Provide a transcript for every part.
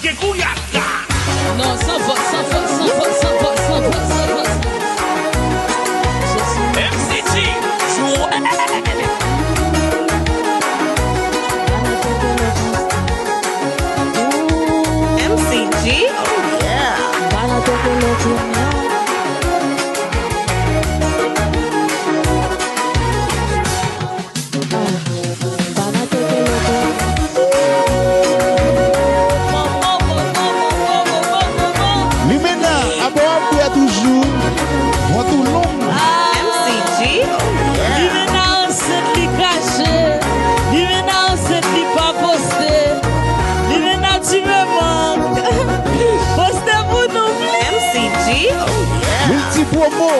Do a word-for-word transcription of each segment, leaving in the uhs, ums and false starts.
Ke kouyaka. Non, san vòt, san vòt, san vòt, san vòt, san vòt, san vòt. M C G. M C G. Oh yeah. Limena, apa w ap bwè toujou? Vant ou long. M C G. Limena ansent, li kache. Limena ansent, li pa poste. Limena, tu me manques. Poste pou nou, please. M C G. Multi promo.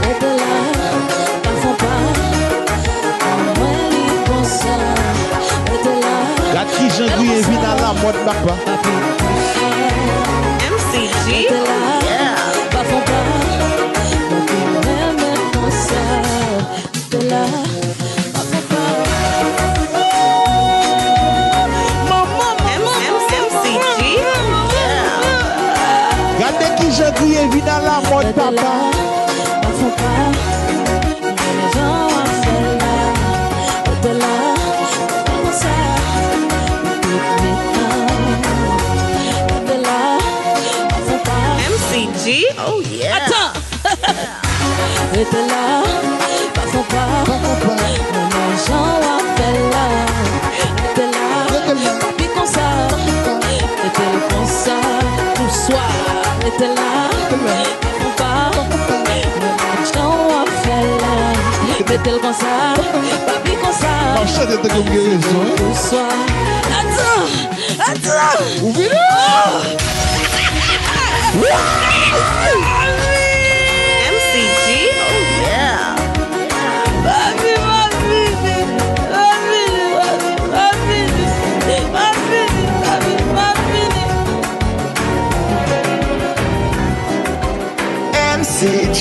Rete la, pa fè pa. Mwen li konsa. Rete la. Gad kijan griye vin alamòd, papa. M C G. Rete la, pa fè pa. Mwen menm konsa. Rete la, pa fè pa. Manman, manman, M C G. Gade kijan griye vin alamòd, papa. Pa fè pa. Gade jan w ap fè la. Rete la, pa konsa. Rete la, pa fè pa. M C G, oh yeah. Atann. Rete la, pa fè pa. Mwen menm jan w ap fè la. Rete la, pa pi konsa. Rete l konsa, pouswa. Rete la, pa fè pa. Mwen menm jan w ap fè la. Rete l konsa, pa pi konsa. M ap chante tankou m gen rezon, wi. Pouswa. Atann! Ou vini? M C G, oh yeah! Papi, m ap vini, m ap vini, papi, m ap vini, m ap vini, papi, m ap vini. M C G.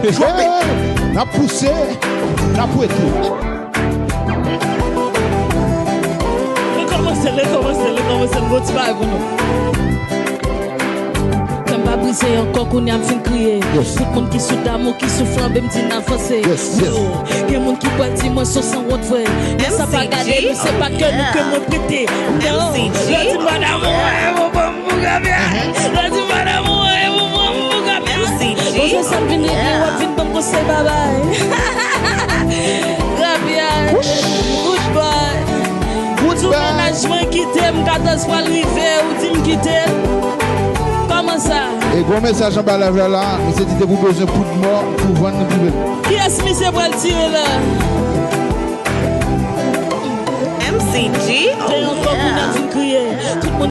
N ap pouse, n ap wete. Rekòmanse, rekòmanse, rekòmanse, m gon ti bagay pou nou. Kè m pa brize ankò, kounye a m fin kriye. Yes. Tout moun ki sou damou, ki sou flanbe, m di n avanse. Yes, yes. Yo, gen moun ki pral di mwen se yon sanwont vre. Men sa pa gade nou, se pa kè nou ke mwen prete. Non, lè w di m pa damou, eh, bon, bon, Pou Gabia. Lè di madanm ou an, e pou pran m pou Gabia. M C G. Bon, se sa m vin regle, w ap vin ban m konsèy, babay. Gabia, goodbye. Goodbye. Tou mennaj mwen kite m, katòz pral rive, ou di m kite l. Kòman sa? E gwo mesaj anba live la, la, misye di depi w bezwen poud mò, pou vann nou pi bèl. Kiyès misye pral tire la? M C G, oh yeah. Ankò pou n ap vin kriye. Tout moun